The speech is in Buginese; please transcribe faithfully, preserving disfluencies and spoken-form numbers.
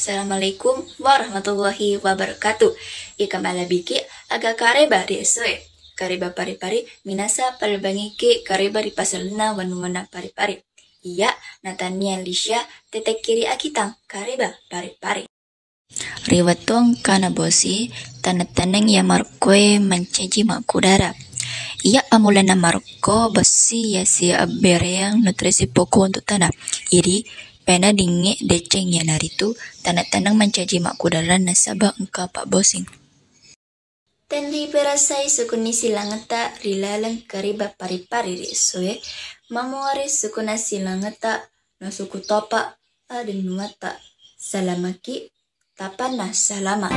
Assalamualaikum warahmatullahi wabarakatuh. Ika malabiki aga kareba ri esoe. Kareba pari-pari minasa palebangiki kareba ri pasalenna wanuwanna pari-pari. Iya, natannia Lisya tetekkiri akitang kareba pari-pari. Ri wettu engkana bosi, taneng-taneng iya marokkoe mancaji makkudara. Iya amulana marokko bessi iya siabbereang nutrisi pokok untuk tanah. Idi, pena dinge deceng iyanaritu taneng-taneng mancaji makkudara nasaba engka pabbosing. Tenri perasai sukunni silangetta ri laleng kareba pari-pari ri esoe, mamuare sukunna silangetta nasuku topa adennuatta. Salamaki tapanna salama.